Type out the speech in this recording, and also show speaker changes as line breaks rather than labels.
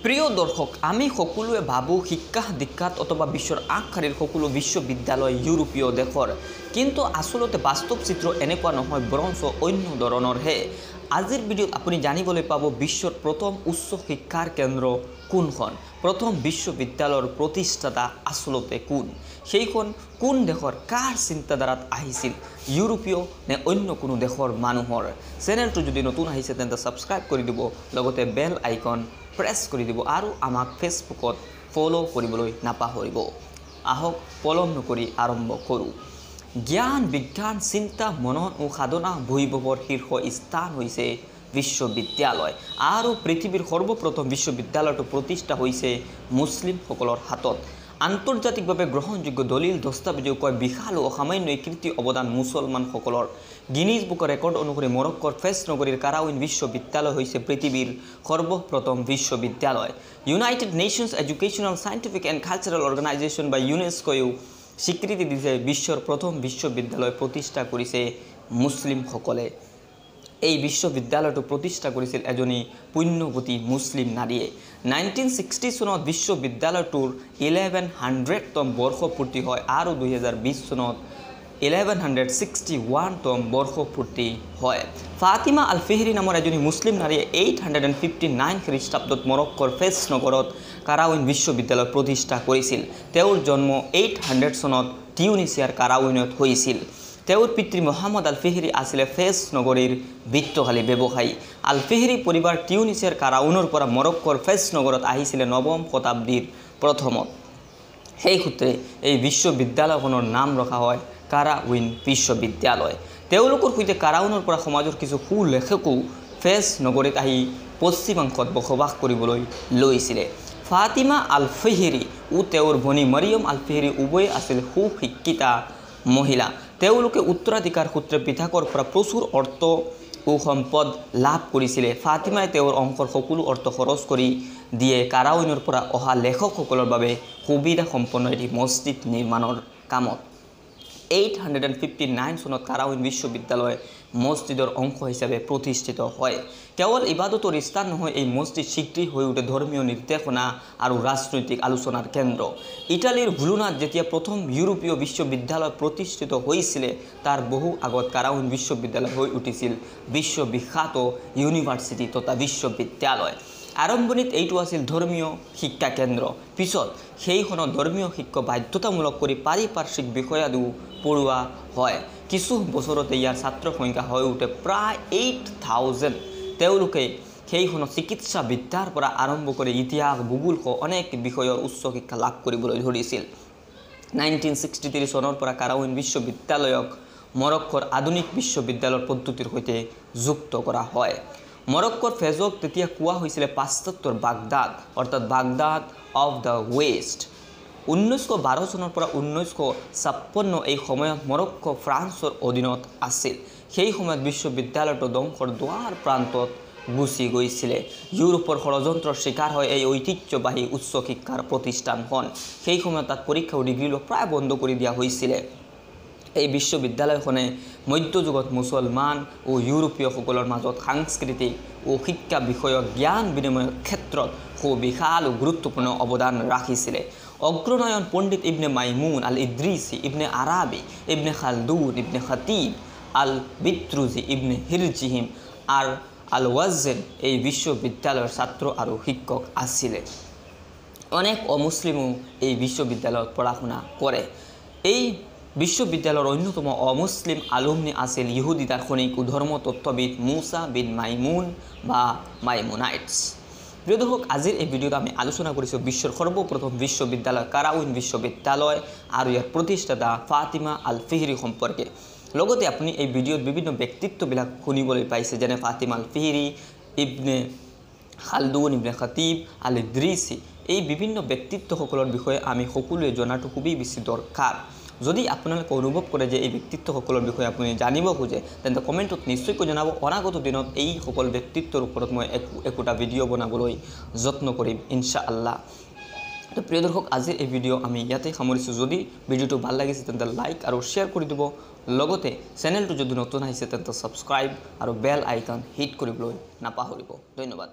প্ৰিয় দৰ্শক, আমি সকলোৱে ভাবোঁ শিক্ষা দীক্ষাত অথবা বিশ্বৰ আগশাৰীৰ সকলো বিশ্ববিদ্যালয় ইউৰোপীয় দেশৰ, কিন্তু আচলতে বাস্তৱ চিত্ৰ এনেকুৱা নহয়, বৰঞ্চ অন্য ধৰণৰহে। আজিৰ ভিডিঅ'ত আপুনি জানিবলৈ পাব বিশ্বৰ প্ৰথম উচ্চ শিক্ষাৰ কেন্দ্ৰ কোনখন, প্ৰথম বিশ্ববিদ্যালয়ৰ প্ৰতিষ্ঠাতা আচলতে কোন, সেইখন কোন দেশৰ, কাৰ চিন্তাধাৰাত আহিছিল, ইউৰোপীয় নে অন্য কোনো দেশৰ মানুহৰ। চেনেলটো যদি নতুন আহিছে তেন্তে ছাবস্ক্ৰাইব কৰি দিব, লগতে বেল আইকন প্ৰেছ কৰি দিব আৰু আমাক ফেচবুকত ফ'ল' কৰিবলৈ নাপাহৰিব। আহক পলম নকৰি আৰম্ভ কৰোঁ। জ্ঞান, বিজ্ঞান, চিন্তা, মনন ও সাধনা বৈভৱৰ শীৰ্ষ স্থান হৈছে বিশ্ববিদ্যালয় আৰু পৃথিৱীৰ সৰ্বপ্ৰথম বিশ্ববিদ্যালয়টো প্ৰতিষ্ঠা হৈছে মুছলিমসকলৰ হাতত। আন্তৰ্জাতিকভাৱে গ্ৰহণযোগ্য দলিল দস্তাবেজেও কয় বিশাল ও অসামান্য এই কীৰ্তি অৱদান মুছলমানসকলৰ। গিনিজ বুকৰ ৰেকৰ্ড অনুসৰি মৰক্কোৰ ফেছ নগৰীৰ কাৰাউইন বিশ্ববিদ্যালয় হৈছে পৃথিৱীৰ সৰ্বপ্ৰথম বিশ্ববিদ্যালয়। United Nations Educational Scientific and Cultural Organization বা ইউনেস্কোয়েও স্বীকৃতি দিছে বিশ্বৰ প্ৰথম বিশ্ববিদ্যালয় প্ৰতিষ্ঠা কৰিছে মুছলিমসকলে। এই বিশ্ববিদ্যালয়টো প্ৰতিষ্ঠা কৰিছিল এজনী পুণ্যৱতী মুছলিম নাৰীয়ে। 1960 চনত বিশ্ববিদ্যালয়টোৰ 1100তম বৰ্ষপূৰ্তি হয় আৰু 2020 চনত 1161তম বৰ্ষপূৰ্তি হয়। ফাতিমা আল ফিহৰি নামৰ এজনী মুছলিম নাৰীয়ে 859 খ্ৰীষ্টাব্দত মৰক্কোৰ ফেছ নগৰত কাৰাউইন বিশ্ববিদ্যালয় প্ৰতিষ্ঠা কৰিছিল। তেওঁৰ জন্ম 800 চনত টিউনিছিয়াৰ কাৰাউইনত হৈছিল। তেওঁৰ পিতৃ মহম্মদ আল ফিহৰি আছিলে ফেছ নগৰীৰ বিত্তশালী ব্যৱসায়ী। আল ফিহৰি পৰিবাৰ টিউনিছিয়াৰ কাৰাউনৰ পৰা মৰক্কোৰ ফেছ নগৰত আহিছিলে নৱম শতাব্দীৰ প্ৰথমত। সেই সূত্ৰে এই বিশ্ববিদ্যালয়খনৰ নাম ৰখা হয় কাৰাউইন বিশ্ববিদ্যালয়। তেওঁলোকৰ সৈতে কাৰাউনৰ পৰা সমাজৰ কিছু সুলেখকো ফেছ নগৰীত আহি পশ্চিমাংশত বসবাস কৰিবলৈ লৈছিলে। ফাতিমা আল ফিহৰি ও তেওঁৰ ভনী মৰিয়ম আল ফিহৰি উভয়ে আছিল সুশিক্ষিতা মহিলা। তেওঁলোকে উত্তৰাধিকাৰ সূত্ৰে পিতাকৰ পৰা প্ৰচুৰ অৰ্থ ও সম্পদ লাভ কৰিছিলে। ফাতিমাই তেওঁৰ অংশৰ সকলো অৰ্থ খৰচ কৰি দিয়ে কাৰাউইনৰ পৰা অহা লেখকসকলৰ বাবে সুবিধা সম্পন্ন এটি মছজিদ নিৰ্মাণৰ কামত। 859 চনত কাৰাউইন বিশ্ববিদ্যালয় মছজিদৰ অংশ হিচাপে প্ৰতিষ্ঠিত হয়। কেৱল ইবাদতৰ স্থান নহয়, এই মছজিদ শীঘ্ৰেই হৈ উঠে ধৰ্মীয় নিৰ্দেশনা আৰু ৰাজনৈতিক আলোচনাৰ কেন্দ্ৰ। ইটালীৰ ভুলুনাত যেতিয়া প্ৰথম ইউৰোপীয় বিশ্ববিদ্যালয় প্ৰতিষ্ঠিত হৈছিলে, তাৰ বহু আগত কাৰাউইন বিশ্ববিদ্যালয় হৈ উঠিছিল বিশ্ববিখ্যাত ইউনিভাৰ্চিটি তথা বিশ্ববিদ্যালয়। আৰম্ভণিত এইটো আছিল ধৰ্মীয় শিক্ষা কেন্দ্ৰ। পিছত সেইখনত ধৰ্মীয় শিক্ষা বাধ্যতামূলক কৰি পাৰিপাৰ্শ্বিক বিষয়াদিও পঢ়োৱা হয়। কিছু বছৰতে ইয়াৰ ছাত্ৰৰ সংখ্যা হৈ উঠে প্ৰায় 8000। তেওঁলোকে সেইখনত চিকিৎসা বিদ্যাৰ পৰা আৰম্ভ কৰি ইতিহাস, ভূগোলসহ অনেক বিষয়ৰ উচ্চ শিক্ষা লাভ কৰিবলৈ ধৰিছিল। 1963 চনৰ পৰা কাৰাউইন বিশ্ববিদ্যালয়ক মৰক্কোৰ আধুনিক বিশ্ববিদ্যালয়ৰ পদ্ধতিৰ সৈতে যুক্ত কৰা হয়। মৰক্কোৰ ফেজক তেতিয়া কোৱা হৈছিলে পাশ্চাত্যৰ বাগদাদ, অৰ্থাৎ বাগদাদ অফ the west. 1912 চনৰ পৰা 1956 এই সময়ত মৰক্কো ফ্ৰান্সৰ অধীনত আছিল। সেই সময়ত বিশ্ববিদ্যালয়টো ধ্বংসৰ দুৱাৰ প্ৰান্তত গুচি গৈছিলে। ইউৰোপৰ ষড়যন্ত্ৰৰ চিকাৰ হৈ এই ঐতিহ্যবাহী উচ্চ শিক্ষাৰ প্ৰতিষ্ঠানখন সেই সময়ত তাত পৰীক্ষা ও ডিগ্ৰী লোৱা প্ৰায় বন্ধ কৰি দিয়া হৈছিলে। এই বিশ্ববিদ্যালয়খনে মধ্যযুগত মুছলমান ও ইউৰোপীয়সকলৰ মাজত সাংস্কৃতিক ও শিক্ষা বিষয়ক জ্ঞান বিনিময়ৰ ক্ষেত্ৰত সুবিশাল ও গুৰুত্বপূৰ্ণ অৱদান ৰাখিছিলে। অগ্ৰনয়ন পণ্ডিত Ibn Maymun al Idrisi, Ibn Arabi, Ibn Khaldun, Ibn Khatib al Bitruji, Ibn Hirjihim আৰু আল ৱাজেন এই বিশ্ববিদ্যালয়ৰ ছাত্ৰ আৰু শিক্ষক আছিলে। অনেক অমুছলিমো এই বিশ্ববিদ্যালয়ত পঢ়া শুনা কৰে। এই বিশ্ববিদ্যালয়ৰ অন্যতম অমুছলিম আলুমনি আছিল ইহুদী দাৰ্শনিক ও ধৰ্মতত্ত্ববিদ মুছা বিন মাইমুন বা মাইমুনাইটছ। প্ৰিয় দৰ্শক, আজিৰ এই ভিডিঅ'ত আমি আলোচনা কৰিছোঁ বিশ্বৰ সৰ্বপ্ৰথম বিশ্ববিদ্যালয় কাৰাউইন বিশ্ববিদ্যালয় আৰু ইয়াৰ প্ৰতিষ্ঠাতা ফাতিমা আল ফিহৰি সম্পৰ্কে। লগতে আপুনি এই ভিডিঅ'ত বিভিন্ন ব্যক্তিত্ববিলাক শুনিবলৈ পাইছে, যেনে Fatima al Fihri, Ibn Khaldun, Ibn Khatib al Idrisi. এই বিভিন্ন ব্যক্তিত্বসকলৰ বিষয়ে আমি সকলোৱে জনাটো খুবেই বেছি দৰকাৰ। যদি আপোনালোকে অনুভৱ কৰে যে এই ব্যক্তিত্বসকলৰ বিষয়ে আপুনি জানিব খোজে, তেন্তে কমেণ্টত নিশ্চয়কৈ জনাব। অনাগত দিনত এইসকল ব্যক্তিত্বৰ ওপৰত মই একোটা ভিডিঅ' বনাবলৈ যত্ন কৰিম ইনশাআল্লাহ। তো প্ৰিয় দৰ্শক, আজিৰ এই ভিডিঅ' আমি ইয়াতে সামৰিছোঁ। যদি ভিডিঅ'টো ভাল লাগিছে তেন্তে লাইক আৰু শ্বেয়াৰ কৰি দিব, লগতে চেনেলটো যদি নতুন আহিছে তেন্তে ছাবস্ক্ৰাইব আৰু বেল আইকন হিট কৰিবলৈ নাপাহৰিব। ধন্যবাদ।